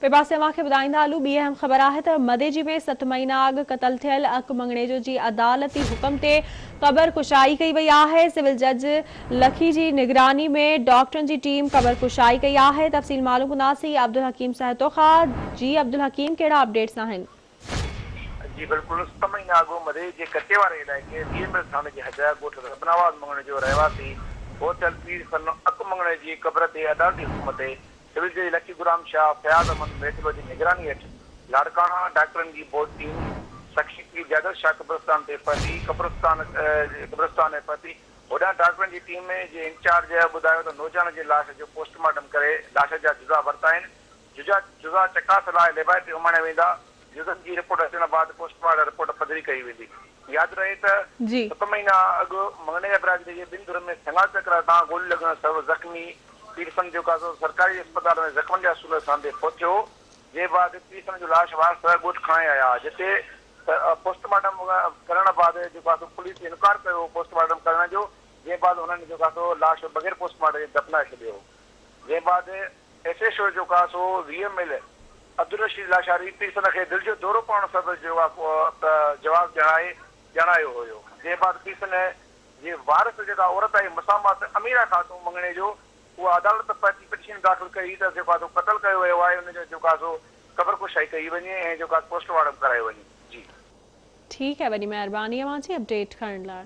ٻئي پاسي اوهان کي ٻڌائيندا هلون ٻي اهم خبر آهي ته مديجي ۾ ست مهينا اڳ قتل ٿيل اڪ مڱڻيجو جي عدالتي حڪم تي قبر ڪشائي ڪئي وئي آهي، سول جج لکي جي نگراني ۾ ڊاڪٽرن جي ٽيم قبر ڪشائي ڪئي آهي، تفصيل معلوم ڪنداسين عبدالحڪيم سهتو کان، جي عبدالحڪيم ڪهڙا اپڊيٽس آهن؟ جي بلڪل ست مهينا اڳ مديجي جي ڪچي واري علائقي وي ايم ايل ٿاڻي جي حد ڳوٺ ربنواز مڱڻيجو رهواسي فوت ٿيل پير سن اڪ مڱڻيجي جي قبر تي عدالتي حڪم تي سول جج لکي غلام شاهه فياض احمد ميتلو جي نگراني هيٺ لاڙڪاڻا ڊاڪٽرن جي بورڊ ٽيم سخي پير جادل شاهه قبرستان تي پهتي قبرستان قبرستان ۾ پهتي هوڏانهن ڊاڪٽرن جي ٽيم جي انچارج ٻڌايو ته نوجوان جي لاش جو پوسٽ مارٽم ڪري لاش جا جزا ورتا آهن جزا جزا چڪاس لاء ليبارٽري اماڻيا ويندا جزن جي رپورٽ اچڻ بعد پوسٽ مارٽم رپورٽ پڌري ڪئي ويندي. ياد رهي ته ست مهينا اڳ مڱڻيجا برادري جي ٻن ڌرين ۾ سڱا چڪرا تان گولي لڳڻ سبب زخمي پيرسن جو قاضو سرڪاري اسپتال ۾ زخمن جا سور سهندي فوت ٿيو هو، جنهن بعد پيرسن جو لاش وارث ڳوٺ کڻائي آيا، جتي پوسٽ مارٽم ڪرڻ بعد جيڪو آهي سو پوليس انڪار ڪيو هو پوسٽ مارٽم ڪرڻ جو، جنهن بعد هنن جيڪو آهي سو لاش بغير پوسٽ مارٽم جي دفنائي ڇڏيو هو، جنهن بعد ايس ايڇ او جيڪو آهي سو V M L Abdul Rashid Lashari person کي دل جو دورو پوڻ سبب جيڪو آهي جواز ڄاڻائي ڄاڻايو هيو، جنهن بعد پيرسن جي وارث جيڪا عورت آهي مسامات اميره خاتون مڱڻيجو اها عدالت پهچي پٽيشن داخل ڪئي ته جيڪو آهي سو قتل ڪيو ويو آهي ان جو جيڪو آهي سو قبر ڪشائي ڪئي وڃي ۽ جيڪو آهي پوسٽ مارٽم ڪرايو وڃي جي. ٺيڪ آهي وڏي مهرباني اوهان جي اپڊيٽ ڪرڻ لاء.